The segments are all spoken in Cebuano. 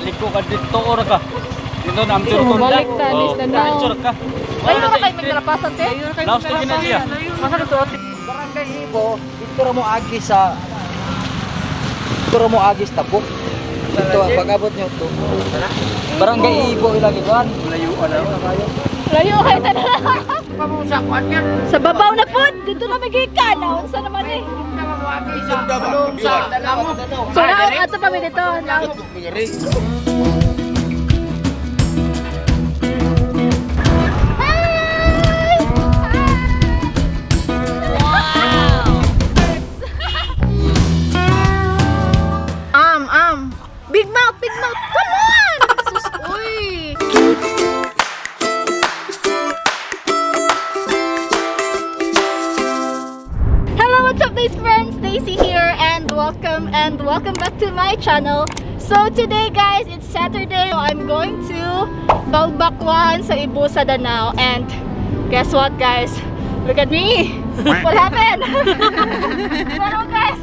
Liko ka dito ora ka. Dito na amtur ko. Balik ta, alis na daw. Diretso ka. Ay, wala kayo magnalapasan, te? Laos to gina siya. Barangay Ibo, dito ra mo agi sa dito ra mo agi sa Tabuk. Dito pag-abot niyo to. Barangay Ibo ilang ikuan. Layo kayo tanan. Sa babaw na po! Dito na may gikan. Unsa naman eh. So now, ato pa mi dito. Now. Hi! Wow! Big mouth, big mouth. Come on! Sus, uy! Hello, what's up, guys friends? Daisy here and welcome back to my channel. So today, guys, it's Saturday. I'm going to Balbakwan sa Ibo sa Danao, and guess what, guys? Look at me! What happened? Pero guys,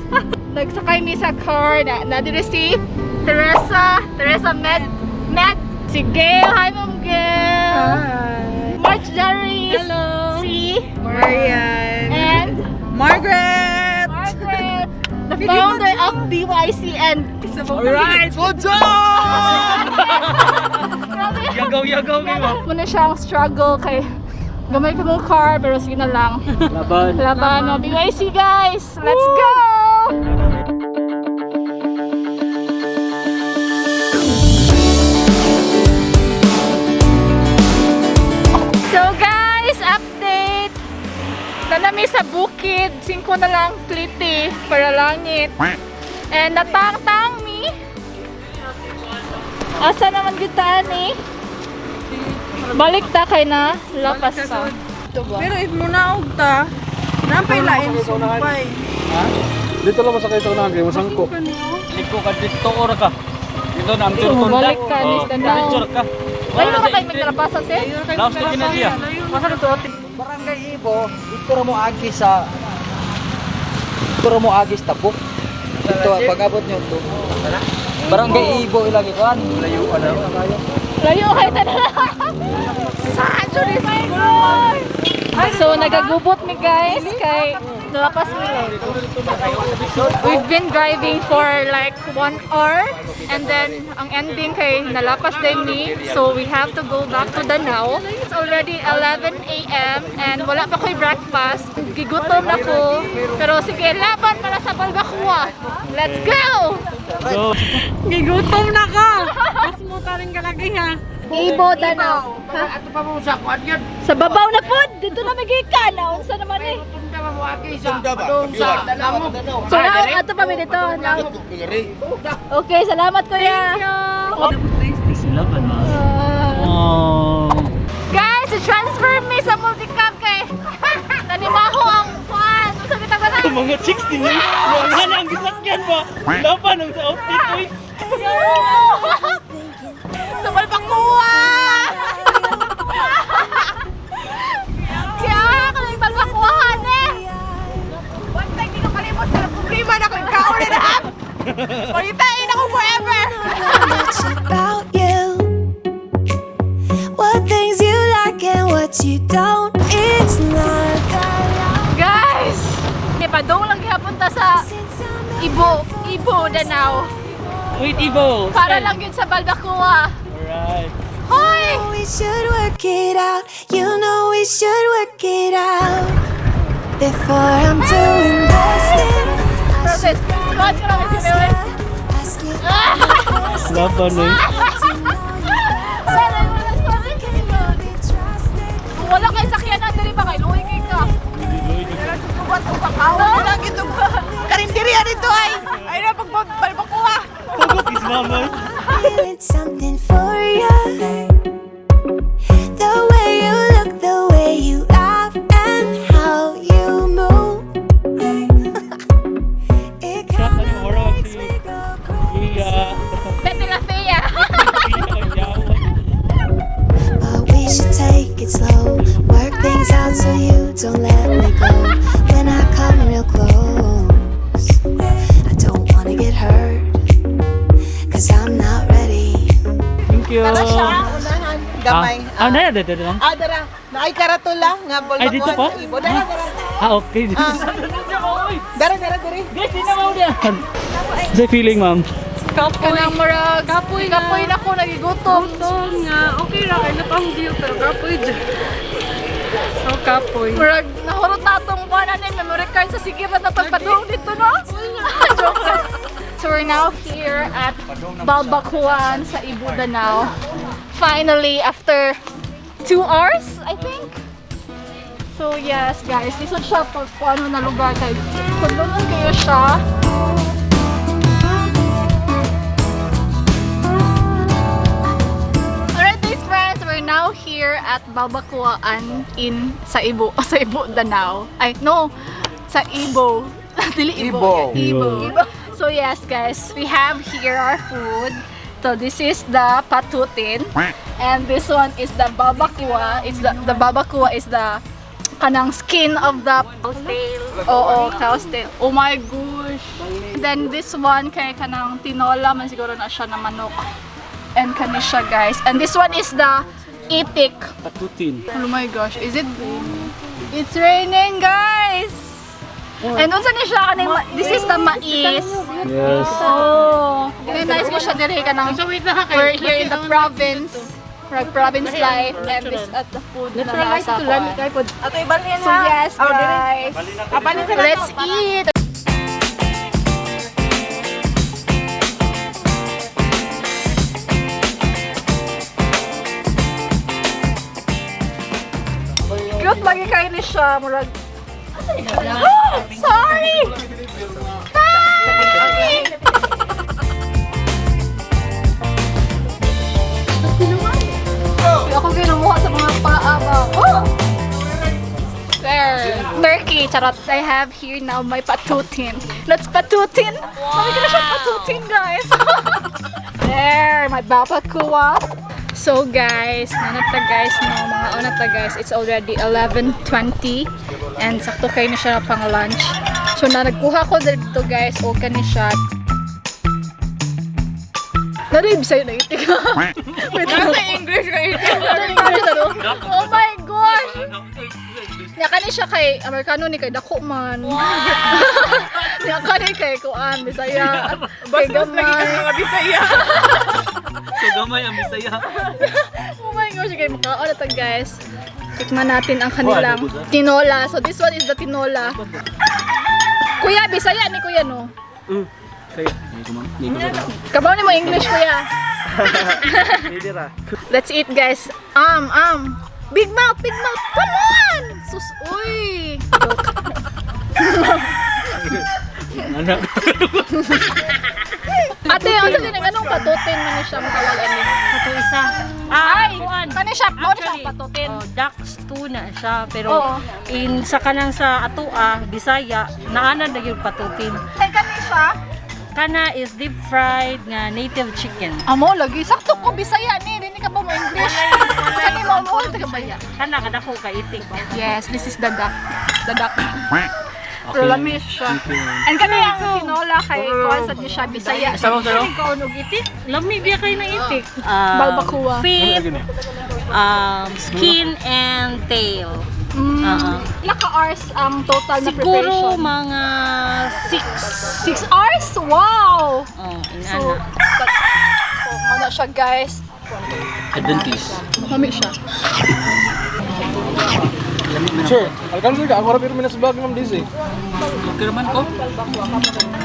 nagsakay mi sa car na na si Teresa, Teresa Med, Med, si Gail. Hi, Ma'am Gail. Hi. March Jerry. Hello. Si Marian. and Margaret! Margaret, the founder of BYC and Alright, good job! Grabe. Yagaw yagaw kayo. Muna siyang struggle kay gamay pa mong car pero sige na lang. Laban. Laban no BYC, guys. Let's go! So guys, update! Nanami sa bukid, 5 na lang kliti para langit. And natangtang mi. Asa naman kita ni? Balik ta kay na lapas pa. Pero if munaog ta, nampay lain sumpay. Dito lang masakay sa unahan kay masangko. Liko ka dito ora ka. Dito na amtur ko. Balik ka, alis na daw. Diretso ka. Ay, wala kayo magnalapasan, te? Laos to gina siya. Barangay Ibo, dito ra mo agi sa dito ra mo agi sa Tabuk. Dito pag-abot niyo to. Barangay Ibo ilang ikuan. Layo kayo tanan. Saan jud So nagagubot mi guys kay nalapas mi. We've been driving for like 1 hour and then ang ending kay nalapas din mi. So we have to go back to Danao. It's already 11 a.m. and wala pa ko'y breakfast. Gigutom na ko. Pero sige, laban para sa Balbacua. Let's go! Go. Gigutom na ka! Mas mo rin kalagi ha. Ibo Danao. Sa babaw na po! Dito na may gikan. Unsa naman eh. So now, ato pa mi dito. Now. Okay, salamat kuya. Sila ba na? Oh. Guys, i-transfer me sa multicab kay nanimaho ang kuan. Unsa kita ba na? Mga chicks din yun. Wala na ang gisakyan ba? Laban ang sa outfit oy. Sa Balbacua! Kaya ako lang Balbacuahan eh. One time, di ko kalimot sa problema na kung ikaw na na. Palitain ako forever! Much about you. What things you like and what you don't. It's not that long Guys, ipadong lang gihapon ta sa since I met Ibo, Ibo Danao. Wait, Ibo. Para lang yun sa Balbacua. Alright. Hoy! you. We should work it out. You know we should work it out. Before I'm too invested, I Process. should Scotch ka lang si ask Mewes. ya, ask you questions. Laban oy. Sorry, wala, sorry. Can you be trusted? Kung wala kay sakyanan diri ba kay luoy kay ka. Pakaw lang ito. Karinderya dito ay! Ay na, pagbalbakuha! Hugot is mama. Feeling something for you. The way you look, the way you laugh, and how you move. It kinda makes me go crazy. Iya. Betty La Fea. But we should take it slow, work things out so you don't let me go. When I come real close, I don't wanna get hurt, 'cause I'm not ready. Thank you. Tara siya, unahan. Gamay. Ah, ah, na, dito lang. Ah, dara. Naay karatula nga Ay, dito po? Sa Ibo. Dara, dara. Ah, okay. Ah. Dara, dara, dara. Guys, di na mao. Sa feeling, ma'am. Kanang murag. Kapoy na. Kapoy na ko nagigutom. Gutom nga. Okay ra kay ang view pero kapoy dyan. So kapoy. Murag nahurot na atong kuan ani memory card sa sige ra natong padung dito no. Joke lang. So we're now here at Balbacuan sa Ibo, Danao. Finally, after 2 hours, I think. So yes, guys, lisod siya pag kung ano na lugar kay kung kayo siya. Alright, guys, friends, we're now here at Balbacuan in sa Ibo, sa Ibo, Danao. Ay, no, sa Ibo. Dili Ibo. Ibo. Ibo. So yes, guys, we have here our food. So this is the patutin and this one is the babakua. It's the babakua is the kanang skin of the Cow's tail. Oo, cow's tail. Oh my gosh. And then this one kay kanang tinola man siguro na siya na manok. And kani siya, guys. And this one is the itik. Patutin. Oh my gosh, is it It's raining, guys. And unsa ni siya kaning this is the mais. Yes. Oh, nice ko siya diri kanang we're here in the province. Like province life and this at the food na nasa kuan. Ato ibalhin So ha. yes, guys. Let's eat. Cute lagi kayo ni siya. Murag... Sorry! Hi! Ako ginumuha sa mga paa ba. Oh! There. Turkey, charot. I have here now my patutin. Let's patutin. Wow. Sabi ko na siya patutin, guys. There, my babakuwa. So guys, nanata guys, no, mga una ta guys, it's already 11:20 and sakto kayo na siya pang lunch. So na nagkuha ko dito guys, o kani siya. Nari Bisaya na itik. Wait lang. English ka ito. English na to. Oh my gosh! Nya kani siya kay Amerikano ni kay dako man. Nya kani kay kuan Bisaya. Kay Bastos lagi ka sa gamay. mga Bisaya. So gamay ang Bisaya. Oh my gosh, kay makaon na ta guys. Tikman natin ang kanilang tinola. So this one is the tinola. Kuya, Bisaya ni kuya no. Saya. Kabaw ni mo English kuya. Let's eat guys. Big mouth, big mouth. Come on! Sus, uy. Joke. Anak. Ate, ang sa din anong patutin man ni siya matawag ani? Ato isa. Ah, Ay, kuan. kani siya, mao ni siya Actually, patutin. Oh, duck stew na siya pero Oo. in sa kanang sa atoa Bisaya naana na yung patutin. Ay, kani siya. Kana is deep fried nga native chicken. Amo lagi sakto ko Bisaya ni, dili ka ba mo English? Kani mo mo taga baya. Kana kadako ka itik. Yes, this is the duck. The duck. Pero lami siya. And kani ang tinola kay kuan sa di siya Bisaya. Sabaw sir. Ikaw og itik? Lami biya kay ng itik. Balbacoa. Feet, skin and tail. Oo. Ilang ka hours ang total na Siguro preparation? mga 6. 6 hours? Wow! Oh, So, inana. so muna siya guys. Adventist. Mami siya. Sir, alkan sir ka, ako ra pero minas vlog ma'am DC. Okay naman ko.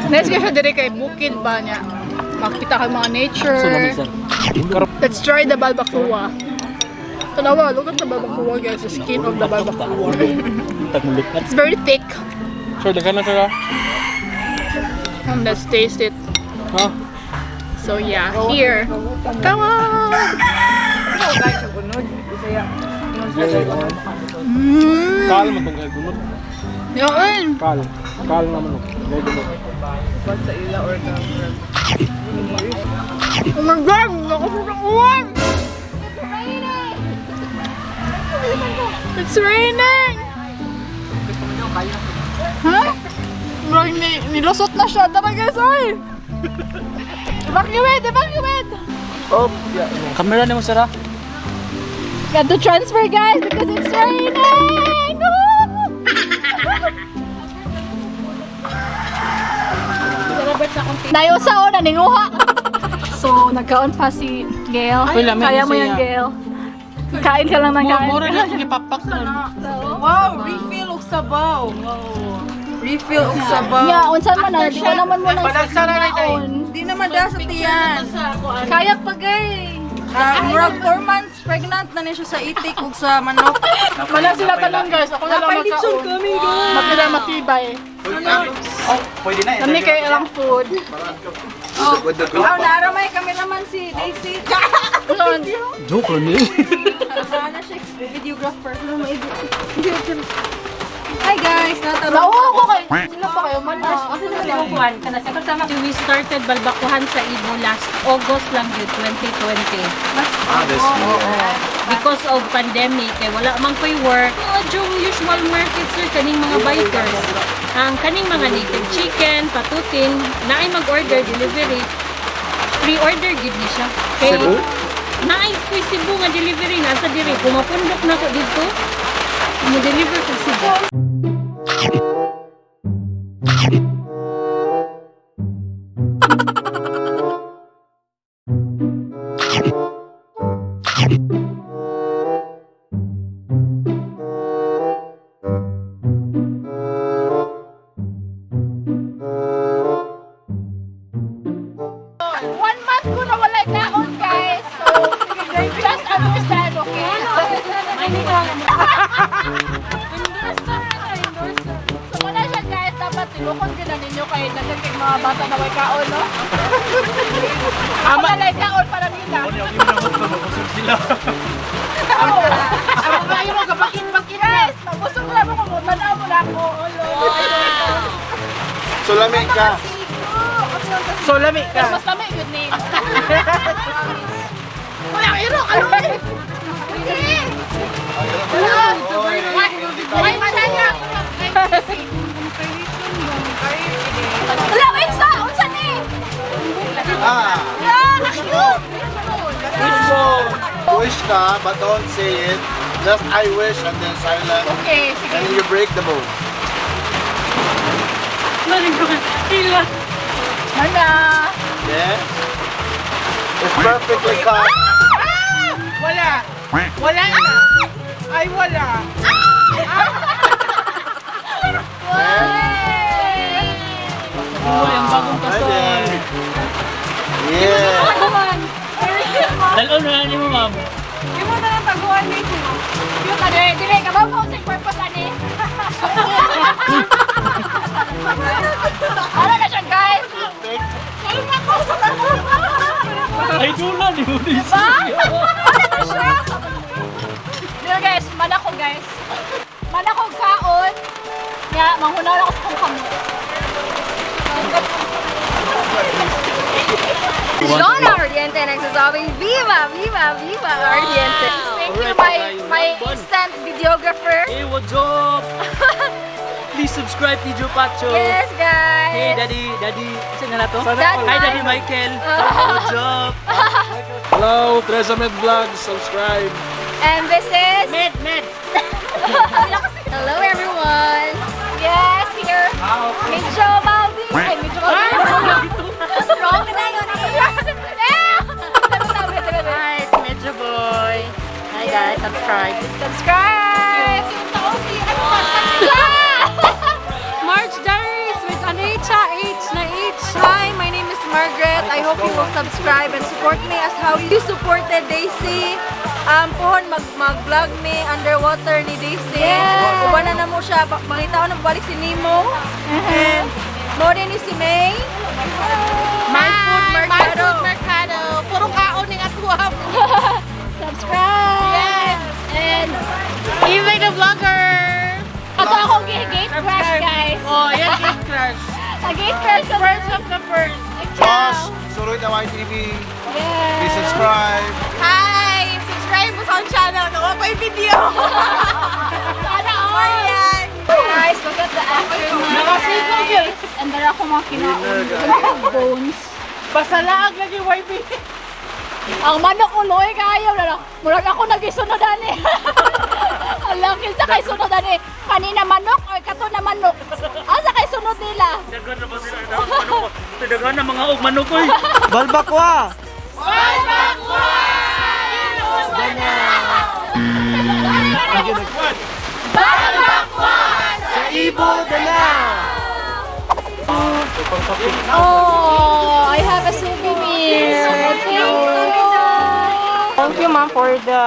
Next siya dire kay bukid ba niya. Makita ka mga nature. So lamig sir. Let's try the balbacoa. Tanawa, look at the balbacoa guys, the skin of the balbacoa. Tagmulukat. It's very thick. Sir, daghan na sir ah. Let's taste it. Ha? So yeah, here. Come on! Kal man tong kay gunod. Yun! Kal. Kal naman oh. Kay gunod. Oh my God! Nakasok ang uwan! It's raining! It's raining! Huh? Murag nilusot na siya. Tara guys, oy! Evacuate! Evacuate! Oh, yeah. Kamera na mo, Sarah. Got to transfer, guys, because it's raining! Nayo sa ona, ninguha! So, nagkaon pa si Gail. Uy, lami Kaya na mo yan, siya. Gail. Kain ka lang ng kain. Mura na sige papak nun. Wow, refill og sabaw. Refill og sabaw. Nya, unsan man na, di ko naman mo nang Panagsa na rin tayo. Di naman da sa tiyan. Kaya pa, gay. Ah, murag 4 months pregnant na ni siya sa itik ug sa manok. Wala sila tanan, guys. Ako na lang magkaon. Matira matibay. Oh, pwede na. Kami kay ilang food. Oh, naramay kami naman si Daisy. Joke ni. Sana siya videographer. Hi guys, natarong. Nauho ko kay. Sila pa kayo man. Ako na lang. We started balbakuhan sa Ibo last August lang yun, 2020. Ah, this year. Because of pandemic, kay wala man ko'y work. Yung usual market, sir, kaning mga bikers. Ang kaning mga native chicken, patutin, naay mag-order, delivery. Pre-order gid ni siya. Kay, Cebu? Naay ko'y Cebu nga delivery nasa diri. Pumapundok na ko dito. Mo-deliver ko Cebu. One month ko na walay kaon, guys. So, just understand, okay? So, wala siya, guys. Dapat tilukon din na ninyo kay daghang kay mga bata na way kaon, no? Ako na kaon para nila. Sila. Ako kayo mo gabakin-bakin. Guys, mabusog na mo kung tanaw mo na ako. So, lami ka. So lami Pero ka. mas lami yun ni. Wala, iro, kaloy. Why mananya? Wala, wait sa, unsa ni? Ah. Ah, cute. Wish mo. Wish ka, but don't say it. Just I wish and then silent. Okay, sige. And you break the bone. Mana. Yeah? It's perfectly cut. Wala. Wala na. Ay, wala. Uy, ang bagong Hi kasal. there. Yeah. Dalon na ni mo, ma'am. Di mo na lang taguan dito. Cute ani, dili ka ba mo sa purpose ani? Ano na siya, guys? Ay, dula ni mo ni Ba? Ano na siya? Dili guys, mana ko guys. Mana ko kaon. Nga, manghunaw na ako sa kong kamot. Jonah Ardiente nagsasabing, Viva, Viva, Viva Ardiente! Thank you, my instant videographer. Hey, what's up? Please subscribe to Joe Pacho. Yes, guys! Hey, Daddy, Daddy, saan nga na to? Daddy Hi, Daddy Michael. What's up? Hello, Teresa Med Vlog. Subscribe. And this is... Med, Med. Hello, everyone! Yes, here. Medyo Maldi. Ay, medyo Maldi. Wrong na yun eh! Hi, it's Medyo Boy. Hi guys, subscribe. Subscribe! March Diaries with Anecha H na H. Hi, my name is Margaret. I hope you will subscribe and support me as how you supported Daisy. Pohon mag-vlog me underwater ni Daisy. Yeah. Uban na mo siya. Mangita ko na balik si Nemo. And mo din ni si May. My Food Mercado. Mercado. Puro kaon ng atuwa. Subscribe! And Even the vlogger. ato akong gate crash, guys. Oh, yan gate crush. Sa gate crash sa First of the first. Boss, Suroy na YTV. Yes. Please subscribe. Hi! Subscribe mo sa akong channel. Nakuha pa yung video. Sana all! Guys, look at the aftermath. Nakasigo, guys. And there ako mga kinaon. Bones. Basalaag lagi, YB. Ang manok uloy kayo na murag ako nagisunod ani. Ala, kinsa kay sunod ani? Kanina manok or kato na manok? Asa kay sunod nila? Daghan na ba sila? Manok. Daghan na mga og manok oy. Balbakwa! Sa Ibo Danao! Oh, I have a souvenir. Thank you. Thank you, ma'am, for the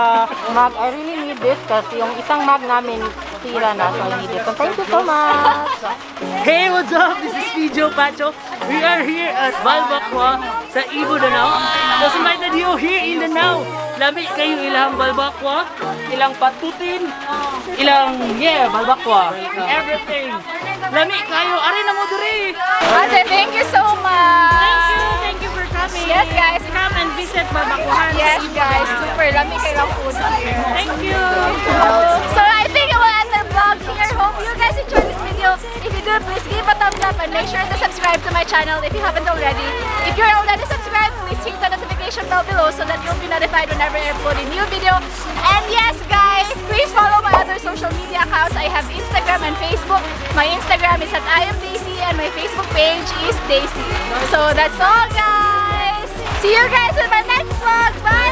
mug. I really need this kasi yung isang mug namin sira na, so I need it. So thank you so much. Hey, what's up? This is Fijo Pacho. We are here at Balbacua sa Ibo Danao. Was invited you here in Danao. Lami kayo ilang Balbacua, ilang patutin, ilang, yeah, Balbacua, everything. Lami kayo, ari na mo diri. Ate, thank you so much. Thank you. Thank you for coming. Yes, guys. Come and visit Balbacuahan sa Yes, Ibo guys. Danao. Super lami kayo ang food here. Thank you. So I think I will end the vlog here. Hope you guys enjoyed this video. If you do, please give a thumbs up and make sure to subscribe to my channel if you haven't already. If you're already subscribed, please hit the notification bell below so that you'll be notified whenever I upload a new video. And yes, guys, please follow my other social media accounts. I have Instagram and Facebook. My Instagram is @IamDaisy and my Facebook page is Daisy. So that's all, guys. See you guys in my next vlog. Bye!